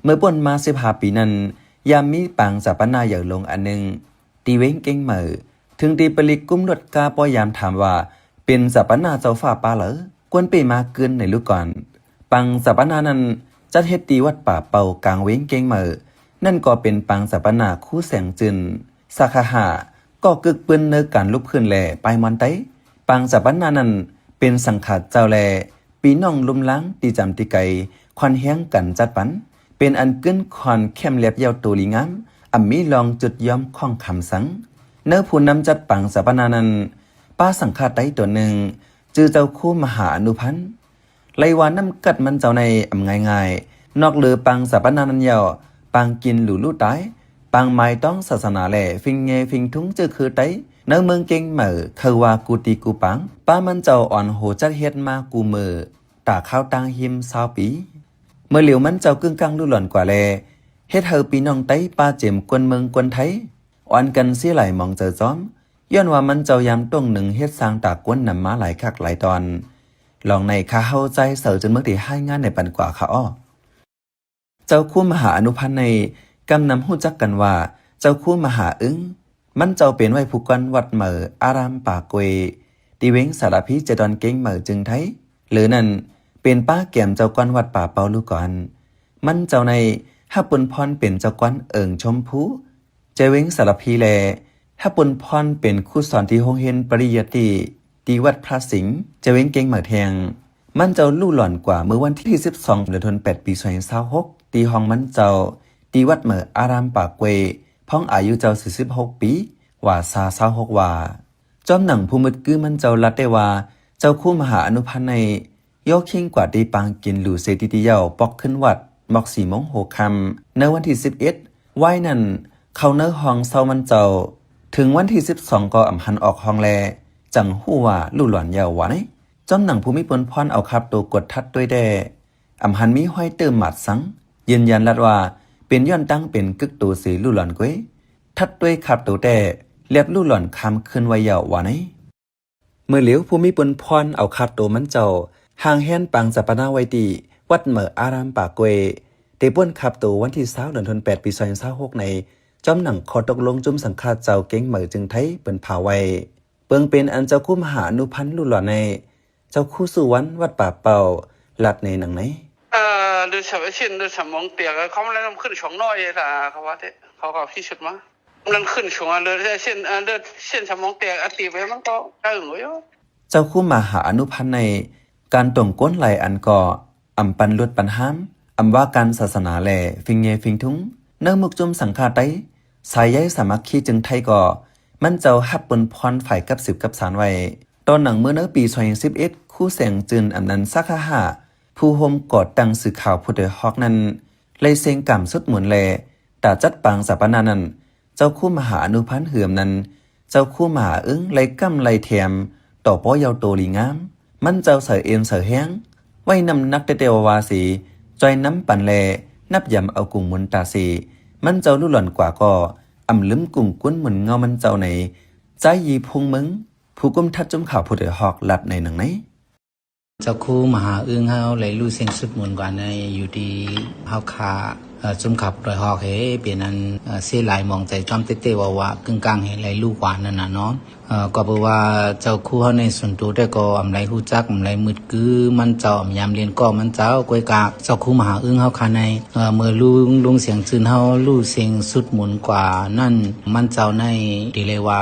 ເມື່ອປົ້ນມາສິບຫ້າປີນັ້ນ, ຍາມມີປາງສະປະໜ້າໃຫຍ່ຫຼວງອັນໜຶ່ງ ທີ່ເວງກຽງໃໝ່, ເຖິງທີ່ປະລິດກຸ່ມລົດກາປ້ອຍຢາມຖາມວ່າ ເປັນສະປະໜ້າເຈົ້າຟ້າປາເລີ, ກວນເປ້ມາກືນໃນລູກກ່ອນ. ປາງສະປະໜ້ານັ້ນ ຈັດເຮັດທີ່ວັດປ່າເປົ່າກາງເວງກຽງໃໝ່, ນັ້ນກໍເປັນປາງສະປະໜ້າຄູແສງຈືນ ສາຂາຫ້າ ກໍກຶກປືນໃນການລຸກຂຶ້ນ ແລະ ປ້າຍມອນໄຕ. ປາງສະປະໜ້ານັ້ນ ເປັນສັງຄາເຈົ້າ ແລະ ພີ່ນ້ອງລຸ່ມລາງ ທີ່ຈຳທີ່ໄກ ຂວັນແຮງກັນຈັດປັນ, ເປັນອັນກືນຂອນແຄມແລັບເຍົາໂຕລີງາມ, ອຳມີລອງຈຸດຍ້ອມຂອງຄຳສັງ. ໃນຜູ້ນຳຈັດປາງສະປະໜ້ານັ້ນ ປາສັງຄະໄຕຕົນໜຶ່ງ ຊື່ເຈົ້າຄູມະຫາອະນຸພັນ. ໄລ່ວ່ານ້ຳກັດມັນເຈົ້າໃນອຳງ່າຍໆ, ນອກເຫຼືອປາງສະປະໜ້ານັ້ນແລ້ວ, ປາງກິນຫຼູຫຼູຕາຍ, ປາງໝາຍຕ້ອງສາສະໜາ ແລະ ຟິງແງ່ຟິງທຸງເຈີຄືໄຕ ໃນເມືອງກຽງໃໝ່ ເຂົາວ່າກູຕີກູປາງ, ປາມັນເຈົ້າອ່ອນໂຫຈັດເຮັດມາກູເມີ ຕາຄາວຕ່າງຫິມຊາວປີ. ເມື່ອຫຼຽວມັນເຈົ້າກຶ້ງກັງລຸຫຼອນກວ່າແລ ເຮັດໃຫ້ພີ່ນ້ອງໄຕປາເຈມກວນເມືອງກວນໄທ ອ່ອນກັນເສຍຫຼາຍໝອງເຈີຈອມ, ຍ້ອນວ່າມັນເຈົ້າຍາມຕົງໜຶ່ງເຮັດສ້າງຕາກວນນຳມາຫຼາຍຄັກຫຼາຍຕອນ. ລອງໃນຂ້າເຮົາຈາຍເສີຈນເມືອງໄດ້ຮາຍງານໃນປັນກວ່າຄ່າອໍ. ເຈົ້າຄູມະຫາອະນຸພັນໃນກຳນຳຮູ້ຈັກກັນວ່າ ເຈົ້າຄູມະຫາອຶງ, ມັນເຈົ້າເປັນໄວຜູ້ກວານວັດໃໝ່ອາຣາມປາກວຍ ທີ່ເວງສາລະພີ ເຈດອນກຽງໃໝ່ ຈຶ່ງໄທ. ເລີນັ້ນ ເປັນປ້າແກມເຈົ້າກວານວັດປ່າເປົ່າລູກກອນ. ມັນເຈົ້າໃນຮັບປຸນພອນເປັນເຈົ້າກວານເອີງຊົມພູ ເຈເວງສາລະພີ ແລ ຮັບປຸນພອນເປັນຄູສອນທີ່ໂຮງຮຽນປະລິຍັດຕິ ທີ່ວັດພະສິງ ເຈເວງກຽງໃໝ່ແທງ. ມັນເຈົ້າລຸຫຼອນກວ່າເມື່ອວັນທີສິບສອງ ເດືອນແປດ ປີສອງພັນຊາວຫົກ ທີ່ຫ້ອງມັນເຈົ້າ ທີ່ວັດໃໝ່ອາຣາມປາກວຍ ພ້ອມອາຍຸເຈົ້າສີ່ສິບຫົກປີ ວາສາຊາວຫົກວາ. ຈອມໜັງຜູ້ມືດກືມັນເຈົ້າລັດໄດ້ວ່າ ເຈົ້າຄູມະຫາອະນຸພັນໃນ ຍໍຄີງກວ່າຕີປາງກິນຫຼູເສຕິຕິເຍົາ ປອກຂຶ້ນວັດ ໝອກສີ່ໂມງຫົວຄ່ຳ ໃນວັນທີສິບເອັດ ວາຍນັ້ນ ເຂົ້າໃນຫ້ອງເຊົາມັນເຈົ້າ. ເຖິງວັນທີສິບສອງກໍອຳຫັນອອກຫ້ອງແລ ຈັ່ງຮູ້ວ່າລຸຫຼອນເຍົາ ວ່າໃນ. ຈອມໜັງຜູ້ມີປຸນພອນເອົາຄາບໂຕກວດທັດດ້ວຍແດ່ ອຳຫັນມີຮອຍເຕີມາດສັງ, ຢືນຢັນລັດວ່າ ເປັນຍ້ອນຕັ້ງເປັນກຶກໂຕເສລຸຫຼອນກວຍ, ທັດດ້ວຍຄາບໂຕແດ່ ແລບລຸຫຼອນຄາມຄືນໄວເຍົາ ວ່າໃນ. ເມື່ອຫຼຽວ ຜູ້ມີປຸນພອນເອົາຄາບໂຕມັນເຈົ້າ ຮ່າງແຮນປາງສະປະນາໄວ້ທີ່ວັດໃໝ່ອາຣາມປາກວຍ ໄດ້ປ້ນຄາບໂຕວັນທີຊາວ ເດືອນແປດ ປີສອງພັນຊາວຫົກໃນ ຈອມໜັງຂໍ້ຕົກລົງຈຸ້ມສັງຄະເຈົ້າກຽງໃໝ່ ຈຶ່ງໄທ ເປີນພາໄວ້. ເບິ່ງເປັນອັນເຈົ້າຄູມະຫາອະນຸພັນລຸຫຼອນໃນ ເຈົ້າຄູສຸວັນ ວັດປ່າເປົ່າ ລັດໃນໜັງໃນ. ເອີ ເລືອດສະ ເສັ້ນເລືອດສະໝອງແຕກ ເຂົາແນະນຳຂຶ້ນສອງຮ້ອຍລະ ເຂົາວ່າແທ້ ເຂົາກໍພິສູດມາ ມັນຂຶ້ນສູງ ເລືອດເສັ້ນ ເລືອດເສັ້ນສະໝອງແຕກ ອາຕິໄປ ມັນກໍໄດ້ຢູ່. ເຈົ້າຄູມະຫາອະນຸພັນໃນ ການຕົງກົນຫຼາຍອັນກໍ ອຳປັນຫຼຸດປັນຫ້າມ, ອຳວ່າການສາສະໜາ ແລ ຟິງແງ່ຟິງທຸງ ໃນໝູ່ຈຸ້ມສັງຄະໄຕ ສາຍໃຍສາມັກຄີຈຶ່ງໄທກໍ ມັນເຈົ້າຮັບປຸນພອນຝ່າຍກັບສືບກັບສານໄວ້. ຕອນໜັງເມື່ອໃນປີສອງພັນສິບເອັດ ຄູແສງຈືນ ອຳນານສາຂະຫ້າ ຜູ້ໂຮມກໍ່ຕັ້ງສື່ຂ່າວຜູ້ດອຍຮອກນັ້ນ ໄລ່ເສັງກາມສຸດໝູນ ແລ ຕາຈັດປາງສາປະນະນັ້ນ ເຈົ້າຄູມະຫາອະນຸພັນ ເຮືອມນັ້ນ ເຈົ້າຄູມະຫາອຶ້ງ ໄລ່ກຳໄລ່ແຖມ ຕໍ່ປໍເຍົາໂຕລີງາມ ມັນເຈົ້າໃສ່ເອັນໃສ່ແຮງ ໄວ້ນ້ຳໜັກແຕ່ແຕ່ວ່າໆ ຊິຈ່ອຍນຳປັນ ແລ ນັບຢຳເອົາກຸງມຸນຕາຊິ ມັນເຈົ້າລຸຫຼອນກວ່າກໍ ອຳລືມກຸງກຸນໝູນເງົາມັນເຈົ້າໃນ ຈາຍຢີພຸງເມືອງ ຜູ້ກຸມທັດຈຸ້ມຂ່າວຜູ້ດອຍຮອກ ລັດໃນໜັງໃນ. ເຈົ້າຄູມະຫາອຶ້ງເຮົາໄລ່ລຸເສັງສຸດໝູນກວ່າໃນ ຢູ່ທີ່ເຮົາຄາ ເອີ ຈຸ້ມຂ່າວຜູ້ດອຍຮອກເຮ ເປັນອັນ ເອີ ເສຍຫຼາຍໝອງໃຈຈອມເຕະໆ ວ່າໆ ກຶ້ງກາງເຮ ໄລ່ລຸກວ່ານັ້ນນະເນາະ. ເອີ ກໍເພາະວ່າເຈົ້າຄູເຮົາໃນສ່ວນໂຕແຕ່ກໍອຳໄລຮູ້ຈັກ ອຳໄລມືດກື ມັນເຈົ້າ ອຳຍາມລຽນກໍມັນເຈົ້າ ກວຍກາເຈົ້າຄູມະຫາອຶ້ງເຮົາຄາໃນ ເອີ ເມື່ອລຸງ ລຸງສຽງຈືນເຮົາລຸເສັງສຸດໝູນກວ່ານັ້ນ ມັນເຈົ້າໃນ ທີ່ເລີຍວ່າ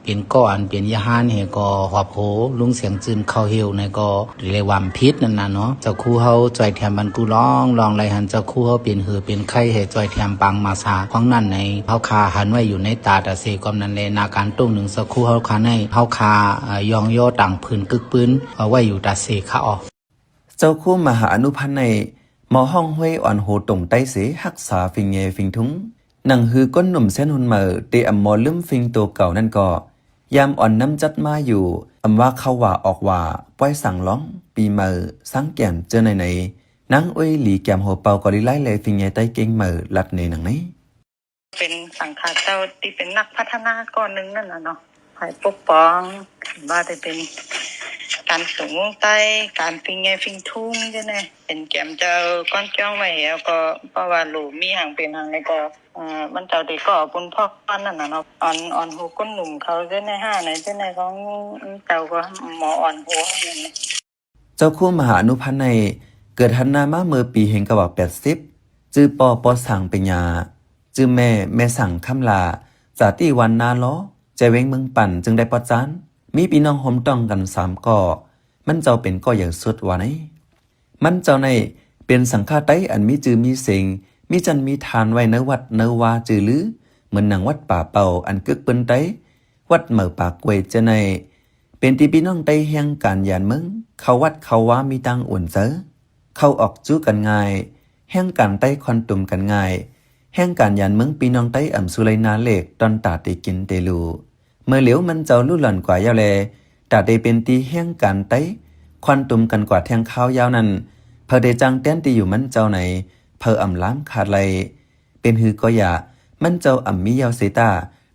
ເປັນກໍອັນເປັນຍາຮານເຮກໍຫອບໂຫ ລຸງສຽງຈືນເຂົ້າເຫວໃນກໍເລີຍວ່າຜິດນັ້ນນະເນາະ. ເຈົ້າຄູເຮົາຈ່ອຍແຖມບັນກູລອງ ລອງໄລ່ຫັນເຈົ້າຄູເຮົາເປັນເຫີເປັນໄຂ້ ໃຫ້ຈ່ອຍແຖມປາງມາສາຂອງນັ້ນໃນ ເຮົາຄາຫັນໄວ້ຢູ່ໃນຕາຕາເສ ຄວາມນັ້ນແລ ນາການຕົງໜຶ່ງເຈົ້າຄູເຮົາຄາໃນ ເຮົາຄາ ເອີ ຍ້ອງຍໍຕ່າງພື້ນກຶກປືນ ເອົາໄວ້ຢູ່ຕາເສຄະອອກ. ເຈົ້າຄູມະຫາອະນຸພັນໃນ ມາຮ້ອງຫ້ວຍອ່ອນໂຮຕົງໄຕເສ ຮັກສາຟິງແງ່ຟິງທຸງ ໜັງຮືກ້ນໜຸ່ມແຊນຮຸນໃໝ່ ເຕອຳມໍລືມຟິງໂຕເກົ່ານັ້ນກໍ ຍາມອ່ອນນຳຈັດມາຢູ່ ອຳວ່າເຂົ້າວ່າອອກວ່າ ປ່ອຍສັງລອງ ປີໃໝ່ ສັງແກນ ເຈີໃນໃນ ນາງເອີຍຫຼີແກມຫົວເປົ່າກໍລີໄລ ແລ ຟິງແງ່ໄຕເກັ່ງໃໝ່ ລັດໃນໜັງໃນ. ເປັນສັງຄະເຈົ້າທີ່ເປັນນັກພັດທະນາກ້ອນໜຶ່ງນັ້ນນະເນາະ ຝ່າຍປົກປ້ອງ ວ່າແຕ່ເປັນ ການສູງວົງໄຕ້ ການປິ່ງໃຫຍ່ຝິ່ງທຸງຈັ່ງໃດ ເປັນແກມເຈົ້າກ່ອນຈ້ອງໄວ້ແລ້ວກໍ ເພາະວ່າໂຫຼມີຫຍັງເປັນຫຍັງແລ້ວກໍ ເອີ ມັນເຈົ້າໄດ້ກໍບຸນພອນນັ້ນນະເນາະ ອ່ອນ ອ່ອນຫົວກົ້ນໜຸ່ມເຂົາຈັ່ງໃດຫາໃນຈັ່ງໃດຂອງເຈົ້າກໍໝໍອ່ອນຫົວນັ້ນ. ເຈົ້າຄູມະຫາອະນຸພັນໃນ ເກີດຮັນນາມາເມື່ອປີໜຶ່ງເກົ້າຮ້ອຍແປດສິບ ຈື່ພໍ່ ພໍ່ສ້າງເປັນຍາ ຈື່ແມ່ ແມ່ສ້າງຄຳຫຼ້າ ຈາກທີ່ບ້ານນາລໍ ແຈວຽງເມືອງປັນ ຈຶ່ງໄດ້ປອດຈານ ມີພີ່ນ້ອງໂຮມຕ້ອງກັນສາມກໍ ມັນເຈົ້າເປັນກໍໃຫຍ່ສຸດວ່າໃນ. ມັນເຈົ້າໃນເປັນສັງຄະໄຕອັນມີຈື່ມີເສງ ມີຈັນມີທານໄວ້ໃນວັດໃນວາຈື່ລື ເໝືອນໜັງວັດປ່າເປົ່າອັນກຶກປືນໄຕ ວັດເໝີປາກກ້ວຍເຈົ້າໃນ ເປັນທີ່ພີ່ນ້ອງໄຕແຮງການຢານເມືອງ ເຂົ້າວັດເຂົ້າວາມີຕາງອຸ່ນໃຈ ເຂົ້າອອກຈູກັນງ່າຍ ແຮງການໄຕຄອນຕຸມກັນງ່າຍ ແຮງການຢານເມືອງ ພີ່ນ້ອງໄຕອຳສູ່ໄລນາເລກ ຕອນຕາເຕກິນເຕລູ ເມື່ອຫຼຽວມັນເຈົ້າລຸລ່ອນກວ່າຍາວແລ ຕາເຕເປັນທີ່ແຮງການໄຕຄອນຕຸມກັນກວ່າແທ່ງຄາວຍາວນັ້ນ ເຜີເຕຈ້າງແຕນທີ່ຢູ່ມັນເຈົ້າໃນ ເຜີອຳລາມຂາດໄລ ເປັນຫືກໍຢາ ມັນເຈົ້າອຳມີຍາວເສຕາ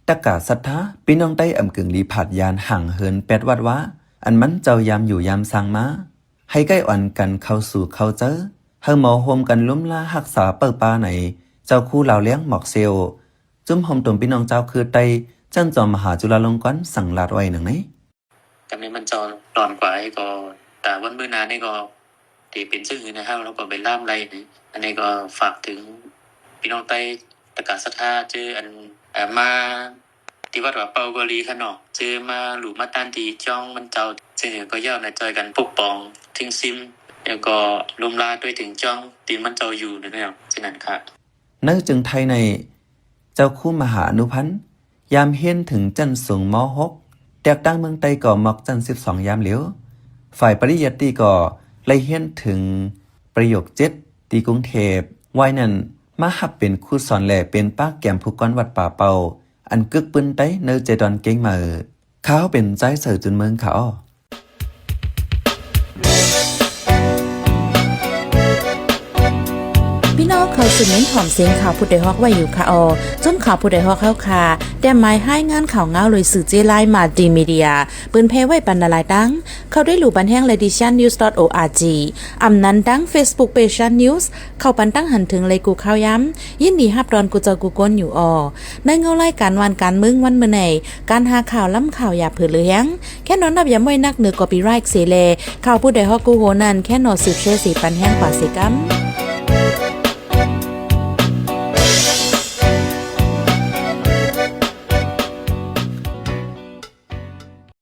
ຕະກາສັດທາ ພີ່ນ້ອງໄຕອຳກຶງລີຜາດຢານຫ່າງເຫີນແປດວັດວາ ອັນມັນເຈົ້າຍາມຢູ່ຍາມສ້າງມາ ໃຫ້ໃກ້ອ່ອນກັນເຂົ້າສູ່ເຂົ້າເຈີ ໃຫ້ໝໍໂຮມກັນລຸມລາຮັກສາເປີປ່າໃນ ເຈົ້າຄູລາວລຽງໝອກເຊວ ຈຸ້ມໂຮມຕົມພີ່ນ້ອງເຈົ້າຄືໄຕ ຈັນຈອມມະຫາຈຸລາລົງກອນ ສັ່ງລາດໄວ້ໜັງໃນ. ກະແມ່ນມັນເຈົ້າຫຼອນກວ່າ ກໍຕາວັນມື້ໜ້ານີ້ກໍ ທີ່ເປັນຊື່ໃນເຮົາ ແລ້ວກໍເປັນລາມໄລນີ້ ອັນນີ້ກໍຝາກເຖິງພີ່ນ້ອງໄຕຕະກາສັດທາ ເຈີອັນ ເອີ ມາທີ່ວັດວ່າເປົ່າກໍດີຂະເນາະ ເຈີມາຫຼູມາຕານທີ່ຈ້ອງມັນເຈົ້າ ເຊິ່ງກໍຢາວນະ ຊ່ອຍກັນປົກປ້ອງທິງຊິມ ແລ້ວກໍລົມລາດ້ວຍເຖິງຈ້ອງທີ່ມັນເຈົ້າຢູ່ນັ້ນແຫຼະ ເຊັ່ນນັ້ນຄະ. ໃນເຈີງໄທໃນ ເຈົ້າຄູມະຫາອະນຸພັນ ຍາມຮຽນເຖິງຊັ້ນສູງ ມໍຫົກ ແຕກຕ່າງເມືອງໃຕ້ກໍໝອກຊັ້ນສິບສອງຍາມຫຼຽວ ຝ່າຍປະລິຍັດຕິກໍໄລ່ຮຽນເຖິງປະໂຫຍກເຈັດ ທີ່ກຸງເທບ ວາຍນັ້ນມາຮັບເປັນຄູສອນ ແລະ ເປັນປາກແກມຜູ້ກອນວັດປ່າເປົ່າ ອັນກຶກປືນໄຕໃນເຈດອນເກງໃໝ່. ຂ້າເປັນຈາຍເສີຈຸນເມືອງ ຂ້າ. ພີ່ນ້ອງເຂົ້າສູ່ເມັນຫອມສຽງຂ່າວຜູ້ດອຍຮອກໄວ້ຢູ່ຄະອໍ. ຊຸມຂ່າວຜູ້ດອຍຮອກເຮົາຄະ ແຕ້ມໝາຍຮາຍງານຂ່າວງາວໂດຍສື່ເຈ້ລາຍ Multimedia ເປີນແຜ່ໄວ້ປັນຫຼາຍໆຕັ້ງ ເຂົ້າໄດ້ຫຼູ່ບັນແຮງ Ladies Chan News dot org ອຳນັ້ນຕັ້ງ Facebook Page Chan News ເຂົ້າປັນຕັ້ງຫັນເຖິງໄລກູ່ຂ່າວຍາມ ຍິນດີຮັບຕ້ອນກູ່ເຈົ້າກູ່ຄົນຢູ່ອໍ. ໃນເງົາລາຍການຫວ່ານການເມືອງວັນມື້ໃນ ການຫາຂ່າວລ້ຳຂ່າວຢ່າເຜີເຫຼືອແຮງ ແຄ່ນອນນັບຢາມໄວ້ນັກເໜືອ copyright ເສແລ ຂ່າວຜູ້ດອຍຮອກກູ່ໂຮນັ້ນ ແຄ່ນອນສືບແຊເສປັນແຮງກວ່າເສກຳ.